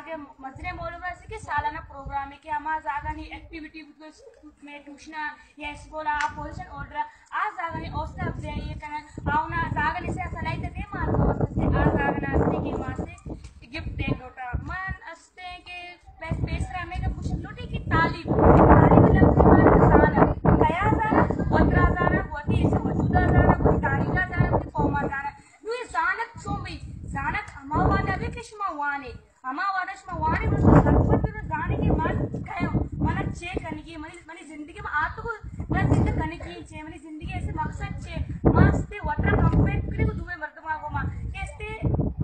مزنیں مولوم است کہ سالانہ پروگرام کہ ہما زاگانی ایکٹیویٹی بوت، میں ٹیوشن یا اسکول آ پوزیشن ہولڈر آ زاگانی حوصلہ افزائی کنگ، آونا زاگانی سے صلاحیت دے مارکو است، آ زاگنا است کہ ماسے گفٹ دے لوٹا۔ من است کہ بس پیسرا ہمے گپ گوشگ لوٹی کہ تعلیم، تعلیم لفظ مانا زانگ، کیا زانگ؟ وترا زانگ، وتی اس وجودا زانگ، وتی تاریخا زانگ، وتی قوما زانگ۔ نوں اے زانگ چون بی؟ زانگ ہما وہدا بی کہ شما وانے، ہما وہدا شما وانے، گڑا شما سرپد بے، زانے کہ من کئے آں، منا چے کنگی، منی، منی زندگی ما آتکو، من زندہ کنگی چے، منی زندگی ایسے مقصد چے، ما استے وترا کمپیئر کنگی دوئیں مردماں گوما، کہ استے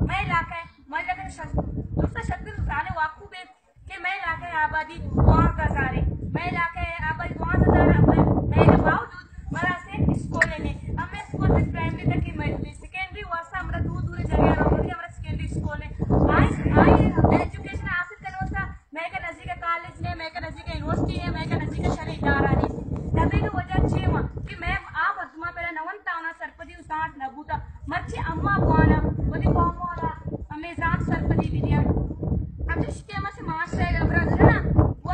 مئے علاقہ، مئے علاقہ شش، درستا شتر زانے واقو بے، کہ مئے علاقہ ءِ آبادی دوازدہ ہزار ایں، مئے علاقہ ءِ آبادی دوازدہ ہزار ایں، مئے، مئے باوجود مارا سے اسکول ایں، ہمے اسکول ءَ پرائمری تک مئے سیکنڈری واسطہ ہمارا دور دور جگہ روگ ءَ، ہمارا سیکنڈری اسکول ایں۔ آئی، آئی ایجوکیشن حاصل کرنے واسطہ مئے کا نزدیک کالج نے، مئے کا نزدیک یونیورسٹی نے، مئے کا نزدیک شرعی ادارہ نے۔ تبے کہ وجہ چے ہوا کہ مئے آ مردماں پہلا نہ ونتا، اونا سرپدی و سانٹ نہ بوتا۔ مرچی اما بوانا، وتی قوم والا، ہمے زانت سرپدی بدیا۔ انچوش کہ ما سے معاشرہ ءِ گبرا جنا، و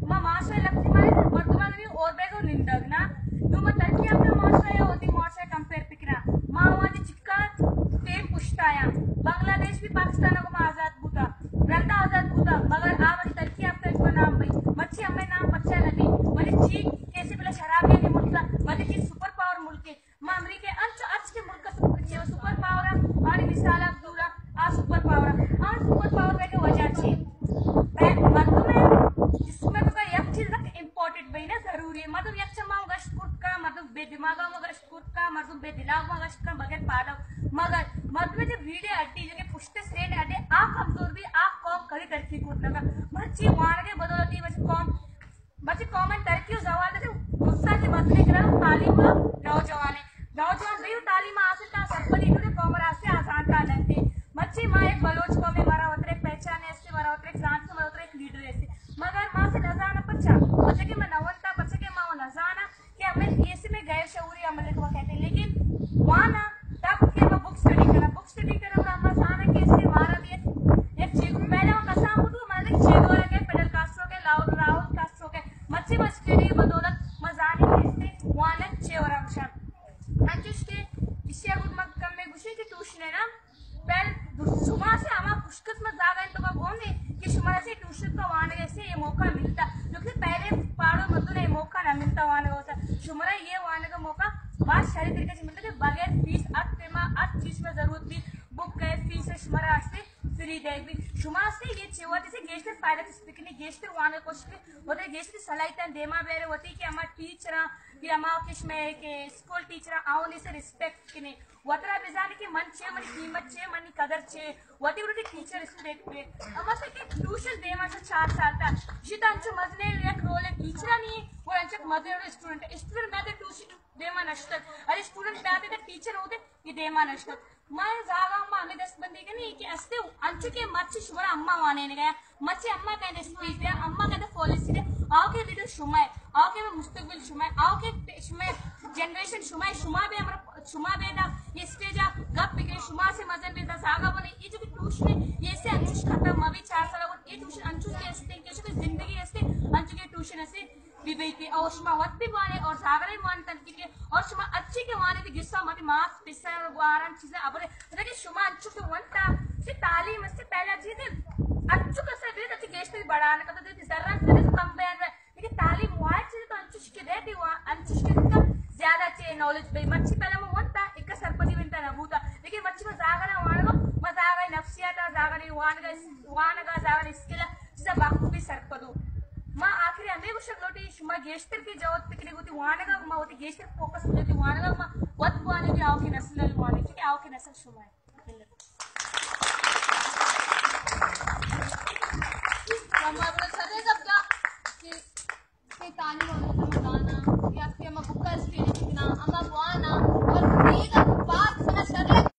ما معاشرہ ءِ لفظی معنی مردماں نی اور بیگو نندگ نا۔ نو ما ترقی یافتہ معاشرہ یا وتی معاشرہ کمپیئر بکنا۔ ما وہدی چکا ٹیم پشتا یا۔ بنگلہ دیش بھی پاکستان کو ما آزاد بوتا۔ رندا آزاد بوتا، مگر آ وتی ترقی یافتہ کو نام بی۔ مرچی ہمے نام پچا نہ بی۔ ولی چی کیسے بلا شرابی کے ملک، ولی چی سپر پاور ملک ہے۔ ما امریکہ انچو ہرچ کہ ملک سپر، چہ سپر پاور ءَ، آنی مثال ءَ زورا، آ سپر پاور ءَ۔ آ سپر پاور بیگ ءِ وجہ چی؟ پہ مردم ءِ جسم ءِ توکا یک چیز سک امپورٹنٹ بئی نا، ضروری ہے۔ مردم یک چما گشت کرت کا، مردم بے دماغا گشت کرت کا، مردم بے دلا گشت کا، بغیر پادا۔ مگر مردم ءِ جو ریڑھ ءِ ہڈی، جو کہ پشت ءِ سرین ءِ ہڈی، آ کمزور بی، آ قوم کدی ترقی کرت نہ کا۔ مرچی وانگ ءِ بدولتی مرچی قوم مرچی قوم ءِ ترقی و زوال ءِ غصہ کہ مزنیں کرا تعلیم و نوجوان ءِ۔ نوجوان بی و تعلیم حاصل کا سرپدی ٹوڑے قوم راستے آزان کا ننتے۔ مرچی ما ایک بلوچ قوم ءِ، مارا وترے پہچان استے، مارا وترے زانت، مارا وترے ایک لیڈر استے۔ مگر ما سے نزانہ پچا، پچا کہ ما نہ ونتا، پچا کہ ما نزانہ کہ ہمیں ایسے میں غیر شعوری عمل کو کہتے ہیں۔ لیکن وانا تب کہ ما بک اسٹڈی کرا، بک اسٹڈی کرا، اور ہم زانہ کہ اس کے مارا بھی ایک چیز، پہلے وہ کسان کو تو مارا ایک چیز اور کہ فیڈل کاسٹرو کے، لاہور، راہول کاسٹرو کے، مرچی ما اسٹڈی بدولت ما زانیں کہ استے وانگ چے وڑا ہمشان۔ انچوش کہ اشیا گڈ ما کم میں گوشیں کہ ٹیوشن ءِ نا، پہل شما سے ہما خوش قسمت زاگا انت، تو گون دے کہ شما سے ٹیوشن کا وانگ ءِ سے یہ موقع ملتا، جو کہ پہلے پاڑو مردم ءَ یہ موقع نہ ملتا وانگ ءِ۔ شما یہ وانگ ءِ موقع باز شری طریقے سے ملتا کہ بغیر فیس ہر ٹائم ہر چیز میں ضرورت بی، بک ءِ فیس شما را استے فری دے بی۔ شما سے یہ چیز وتی سے گیشتر فائدہ چست بکنی، گیشتر وانگ ءِ کوشش کنی، وتی گیشتر صلاحیتاں دیما بیارے، وتی کہ ہما ٹیچراں، کہ ہما کہ شما کہ اسکول ٹیچراں، آؤں سے ریسپیکٹ کنی، وترا بزانی کہ من چے، منی قیمت چے، منی قدر چے، وتی وتی ٹیچر ریسپیکٹ بی۔ ہما سے کہ ٹیوشن دیما چہ چار سال تا، جتا انچو مزنے یک رول ٹیچرانی، وہ انچو مزنے رول اسٹوڈنٹ، اسٹوڈنٹ میں تے ٹیوشن دیما نشتگ، ارے اسٹوڈنٹ میں تے ٹیچر ہوتے، یہ دیما نشتگ۔ ما زاگا ما ہمیں دست بندی کنی کہ استے انچو کہ مرچی شمارا اما وانینگا، مرچی اما کہتے اسپیچ دے، اما کہتے پالیسی دے، آؤ کہ لیڈر شما ہے، آؤ کہ مستقبل شما ہے، آؤ کہ شما جنریشن شما ہے، شما بے ہمارا، شما بے دا یہ اسٹیج آ گپ بکنے، شما سے مزن بے دا زاگا بنے، یہ جو کہ ٹیوشن ہے، یہ سے انچوش ختم مبی چار سال اور یہ ٹیوشن انچوش کے استے، کہ شما زندگی استے، انچو کہ ٹیوشن استے، بی بی تی اور شما وت بھی وانے اور زاگرے وان تنکی کے اور شما اچھی کے وانے دی گسا متی ماس پسر وارن چیزیں ابرے، لیکن شما انچو کے ونتا سے تعلیم سے پہلا چیز ہے، انچو کے سے دے اچھی گیشت بڑھانے کا تو دے زرن سے کم بیان میں، لیکن تعلیم واحد چیز تو انچوش کے دے دی وا انچوش کے کا زیادہ چے نالج بے مرچی پہلا میں ونتا ایک سرپدی ونتا نہ بوتا، لیکن مرچی میں زاگرے وانگا، میں زاگرے نفسیات، زاگرے وانگا، وانگا زاگرے اسکل، چیزا بخوبی سرپدو۔ ما آخری ہمیں گوشگ لوٹی، شما گیشتر کہ جہد بکنی گوتی وانگا، ما وتی گیشتر فوکس بکنی وانگا، ما وت بوانی کہ آؤ کہ نسل وانی، چونکہ آؤ کہ نسل شما ہے۔